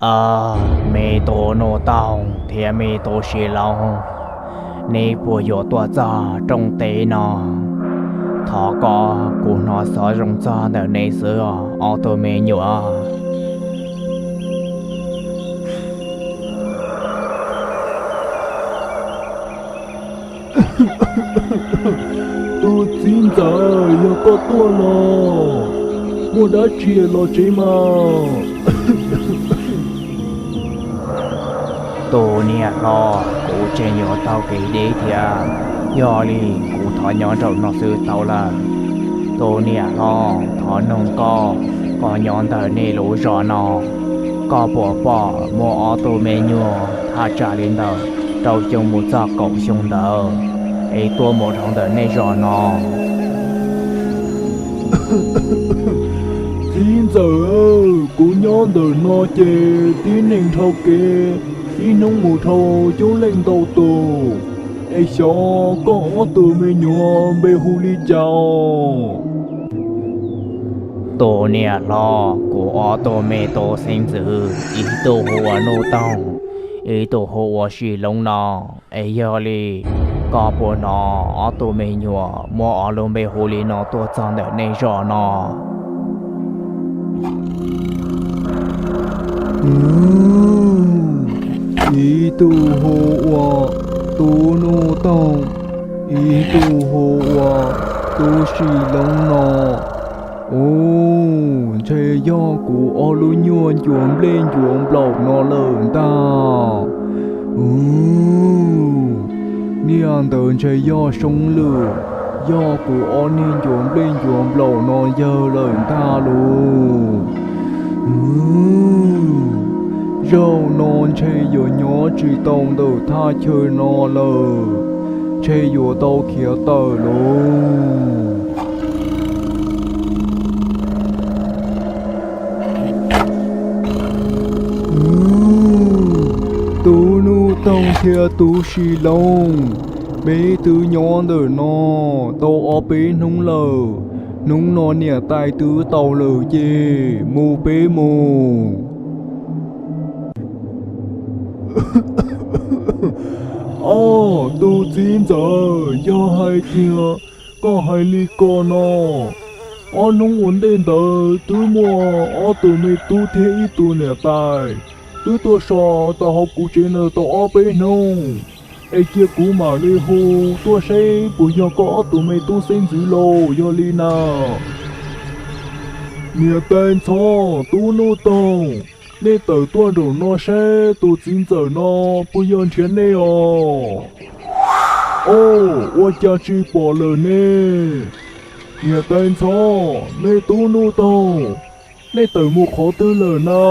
Aw, me tub Nuj Toog thiab me tub Sis Loob, neb puas yuav tuaj txog rooj teb no? Thov koj, kuv hnov xov zoo txog ntawm neb xwb os ob tug me nyuam. Tus txiv ntxawm, yog koj tuaj los, muaj dab tsi los tsev mas. Tus niam hlob, kuv tseem yuav taug kev deb thiab, yog li kuv thov nyob nraum no xwb tau lawm. Tus niam hlob, thov noog koj, koj nyob ntawm nej lub zos no, koj puas pom muaj ob tug me nyuam thaj tsam li ntawm rau xyoo mus txog kaum xyoo ntawd es tuaj mus dhau ntawm nej zos no? Txiv ntxawm, kuv nyob ntawm no ces tib neeg dhau kev, ib hnub mus dhau coob leej ntau tus. Es xyov koj ob tug me nyuam npe hu li cas os? Tus niam hlob, kuv ob tug me tub xeeb ntxwv, ib tug hu ua Nuj Toog, ib tug hu ua Sis Loob no. Es yog li, koj puas hnov ob tug me nyuam muaj ob lub npe hu li no tuaj txog ntawm nej zos no? Ib tug hu ua Tub Nuj Toog, ib tug hu ua Tub Sis Loob no. Ub, ntshe yog kuv ob lub nyuag ncuav nplej ncuav nplaum no lawm ntag. Ub, niag ntawd ntshe yog Soob Lwm, yog kuv ob niag ncuav nplej ncuav nplaum no yawg lawm ntag lauj. Ub, zaum no ntshe yuav nyob tsis tau ntawm thaj chaw no lawm, ntshe yuav tau khiav tawm lauj. Ub, Tub Nuj Toog thiab Tub Sis Loob, peb twb nyob ntawm no tau ob peb hnub lawm. Hnub no niam tais twb tau lawm ces mus peb mus. Ob tug txiv ntxawm, yog hais tias koj hais li ko no, ob hnub ua ntej ntawd twb muaj ob tug me tub thiab ib tug niam tais twb tuaj so tau hauv kuv tsev no tau ob peb hnub, es cia kuv mam li hu tuaj seb puas yog koj ob tug me tub xeeb ntxwv lauj. Yog li na, niam tais ntxhov, Tub Nuj Toog, nej tawm tuaj nraum no seb tus txiv ntxawm no puas yog nrhiav nej os. Au, ua cas tsis pom lawm ne? Niam tais ntxhov, me Tub Nuj Toog, nej tawm mus qhov twg lawm na?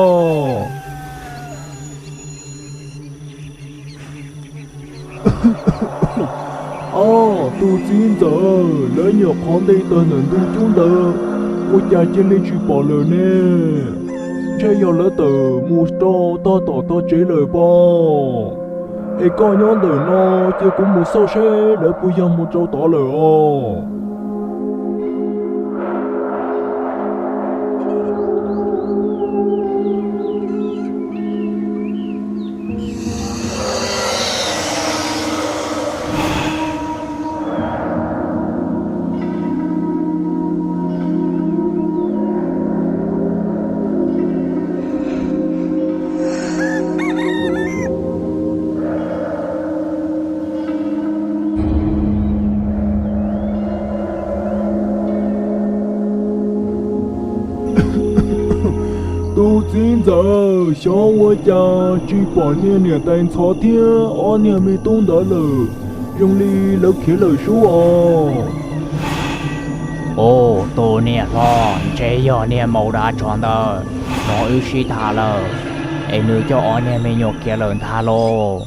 Au, tus txiv ntxawm, lawv nyuam qhuav nte tawm ntawm ntug cub ntawd, ua cas cia li tsis pom lawm ne? Ntshe yog lawv tawm mus rau tog tom tog tsev lawm pob. Es koj nyob ntawm no, cia kuv mus xauj seb lawv puas yog mus rau tod lawm os. Tus txiv ntxawm, xyov ua cas tsis pom niag niam tais ntxhov thiab ob niag me tub ntawd lawm, zoo li lawv khiav lawm sub os. Au, tus niam hlob, ntshe yog niag maum dav tsov ntawd hnov wb sib tham lawm, es nws coj ob niag me nyuam khiav lawm ntag lauj.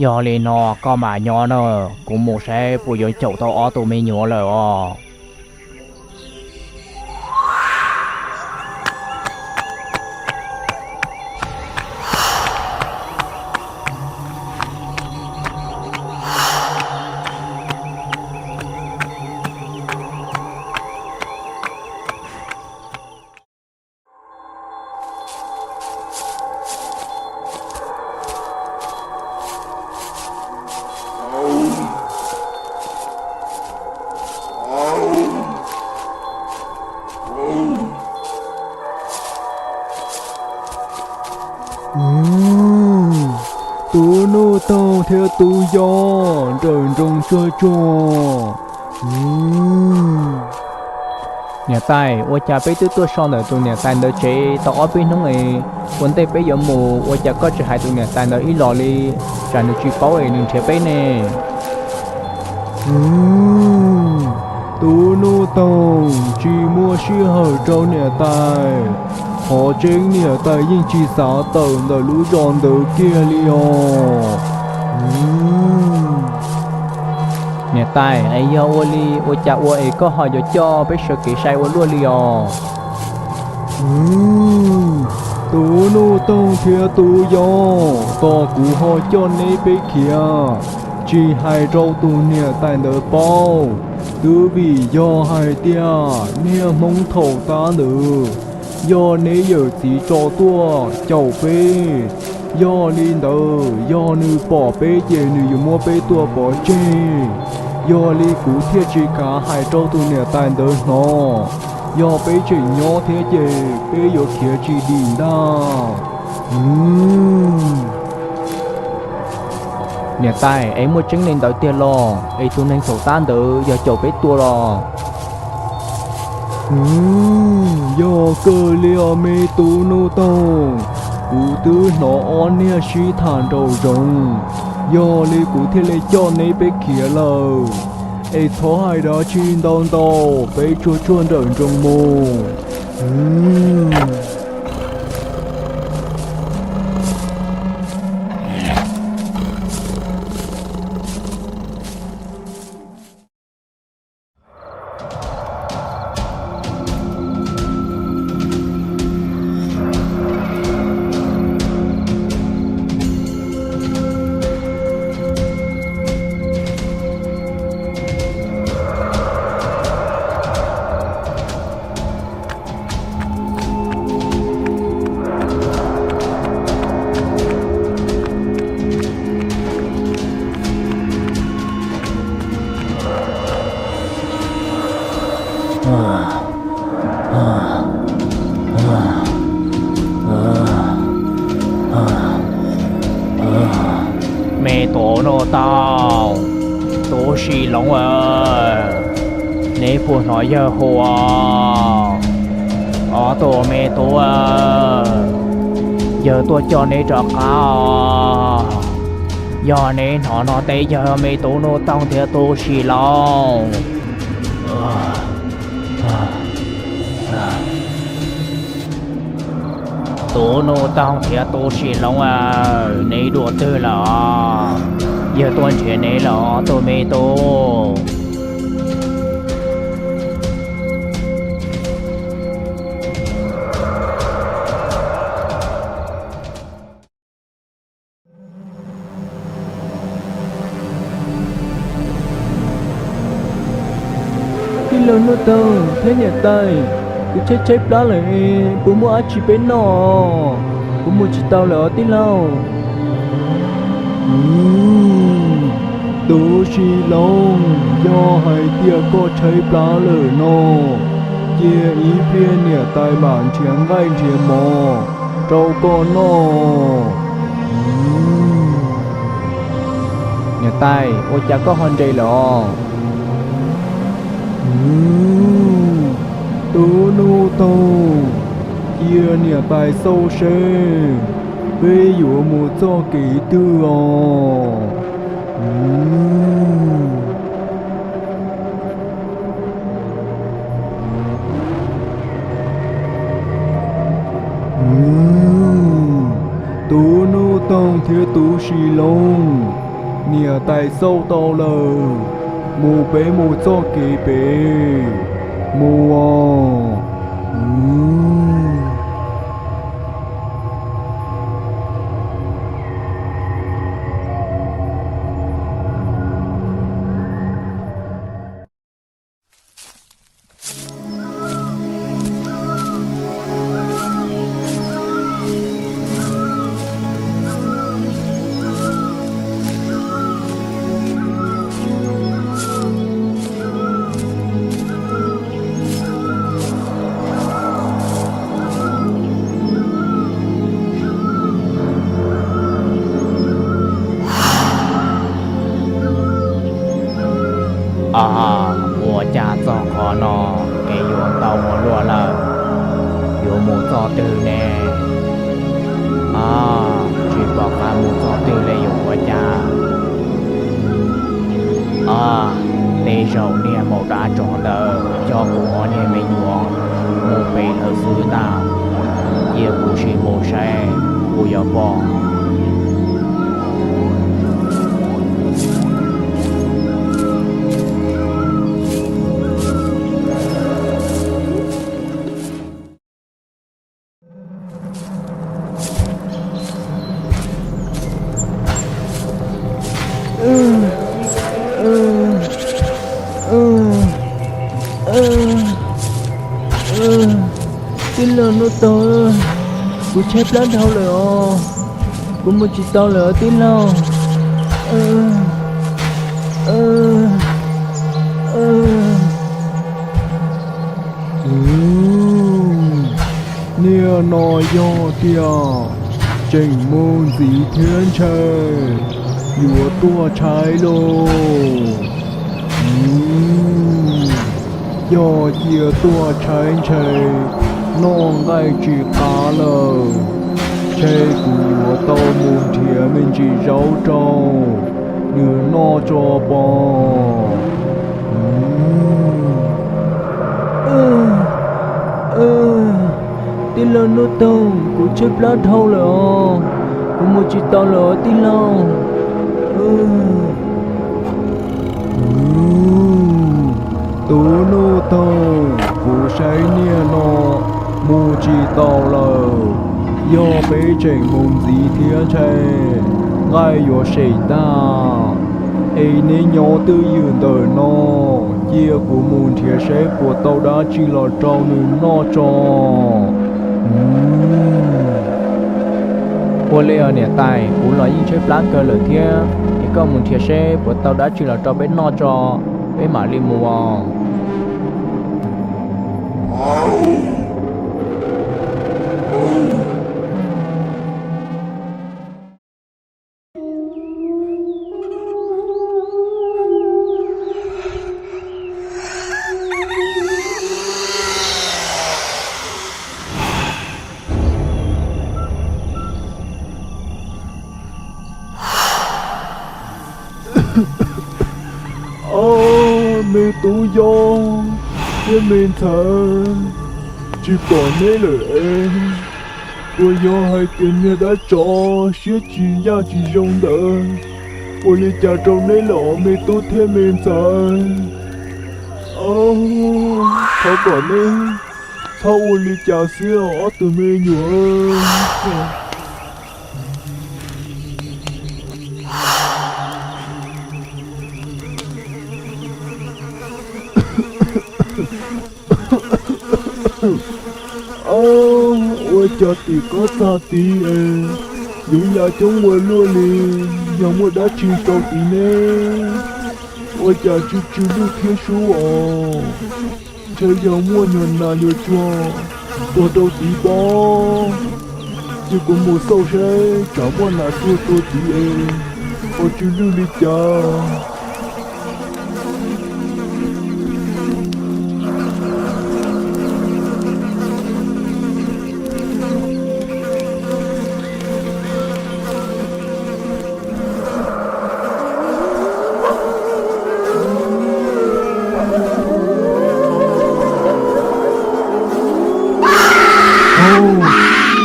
Yog li no koj mam nyob na, kuv mus saib puas yuav caum tau ob tug me nyuam lawm os. Ub, tus Nuj Toog thiab tus Yog nrawm nroos tsuag tsuag. Ub, niam tais, ua cas peb twb tuaj so ntawm tus niam tais ntawd tsev tau ob peb hnub es ua ntej peb yuav mus, ua cas koj tsis hais tus niam tais ntawd ib los li? Tsam nws tsis paub es nws nrhiav peb ne. Ub, tus Nuj Toog tsis muaj sij hawm rau niam tais. Qhov tseeb niam tais yeej tsis xav tawm ntawm lub zos ntawd kiag li os. Ub, niam tais, es yog ua li ua cas ua es koj ho yuav coj peb sawv kev sai ua luaj li os? Ub, tus Nuj Toog thiab tus Yog, tos kuv ho coj neb peb khiav, tsis hais rau tus niam tais ntawd paub. Twb vim yog hais tias niaj Hmoob thaum tab ntawd yog neb yawm txiv tso tuaj caum peb. Yog li ntawd yog nws pom peb ces nws yuav muab peb tua pov tseg. Yog li kuv thiaj tsis kav hais rau tus niam tais ntawd hnov. Yog peb tseem nyob thiab ces peb yuav khiav tsis dim ntag. Ub, niam tais, es muaj tseeb li ntawd tiag los es tus neeg thaum tab ntawd yog caum peb tua los? Ub, yog kawg li os me tub Nuj Toog, kuv twb hnov ob niag sib tham nraum zoov, yog li kuv thiaj li coj neb peb khiav lawm. Es txhob hais dab tsi ntau ntau, peb tsuag tsuag nrawm nroos mus. Me tub Nuj Toog, tub Sis Loov aw, neb puas hnov yawg hu os? Ob tug me tub aw, yawg tuaj coj neb rov qab os. Yog neb hnov no teb yawg me tub Nuj Toog thiab tub Sis Loov. Tub Nuj Toog thiab tub Sis Loov aw, neb dua twg lawm os? Yawg tuaj nrhiav neb lawm ob tug me tub. Tij laug Nuj Toog thiab niam tais, kuv tshaib tshaib plab lawm es puas muaj dab tsi peb noj? Kuv mus tsis tau lawm os tij laug. Tub Sis Loov, yog hais tias koj tshaib plab lawm no, cia ib pliag niam tais mam nrhiav nqaij nrhiav mov rau koj noj. Niam tais, ua cas koj ho nres lawm os? Tub Nuj Toog, cia niam tais xauj seb peb yuav mus txoj kev twg os. Tub Nuj Toog thiab tub Sis Loov, niam tais xauj tau lawm, mus peb mus txoj kev pem, mus os. Zaum niag maum dab tsov ntawd coj kuv ob niag me nyuam mus pem lawm xwb ntag. Cia kuv sim mus saib puas yuav pom. Tij laug Nuj Toog, kuv tshaib plab dhau lawm os, kuv mus tsis tau lawm os tij laug. Niaj no yog tias tseem mus ntxiv thiab ntshe yuav tuaj tshaib lauj. Yog cia tuaj tshaib ntshe noj nqaij tsis qab lawm, ntshe kuv yuav tau mus nrhiav me ntsis zaub rau nws noj tso pom. Tij laug Nuj Toog, kuv tshaib plab dhau lawm os, kuv mus tsis tau lawm os tij laug. Tub Nuj Toog, kuv saib niaj no mus tsis tau lawm, yog peb tseem mus ntxiv thiab ntshe nqaij yuav sem tag. Es neb nyob twj ywm ntawm no, cia kuv mus nrhiav seb puas tau dab tsi los rau nws noj tso. Ua li os niam tais, kuv los yeej tshaib plab kawg lawm thiab, es koj mus nrhiav seb puas tau dab tsi los rau peb noj tso, peb mam li mus os. Ob, me tub Yob thiab me ntxhais, tsis pom neb lawm es, puas yog hais tias niag dab tsov siab tsis ncaj tsis zoo ntawd ua li cas rau neb lawm os me tub thiab me ntxhais? Ob, thov kom neb txhob ua li cas xwb os ob tug me nyuam. Ob, ua cas tim qab txag tid es yuav ya coob ua luaj li, yog muaj dab tsi rau tid ne? Ua cas tsw tsw luj thiab sub os? Ntshe yog muaj nyuag nas nyuag tsuag tuag rau tid pob. Cia kuv mus xauj seb tsam muaj nas tsuag tuag tid es ho tsw luj li cas.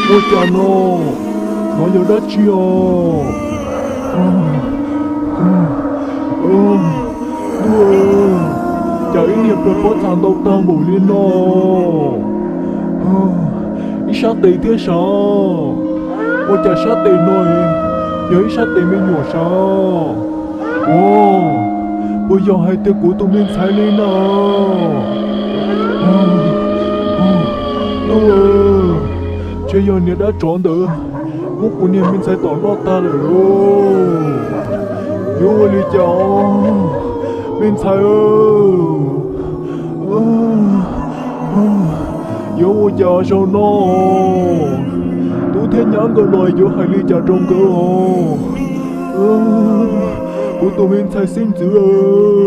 Ua cas no? Nov yog dab tsi os? Ntuj, cas ib niag plag pob txha ntau tag npaum li no? Ib sab tes thiab sav. Ua cas sab tes no yog ib sab tes me nyuam sav? Ua, puas yog hais tias kuv tus me ntxhais li no? Ntuj, ntshe yog niag dab tsov ntawd muab kuv niag me ntxhais tom noj tag lawm lauj. Yuav ua li cas, me ntxhais? Yuav ua cas zaum no tub thiab nyab nkawd los yuav hais li cas rau nkawd os? Kuv tus me ntxhais xeeb ntxwv aw.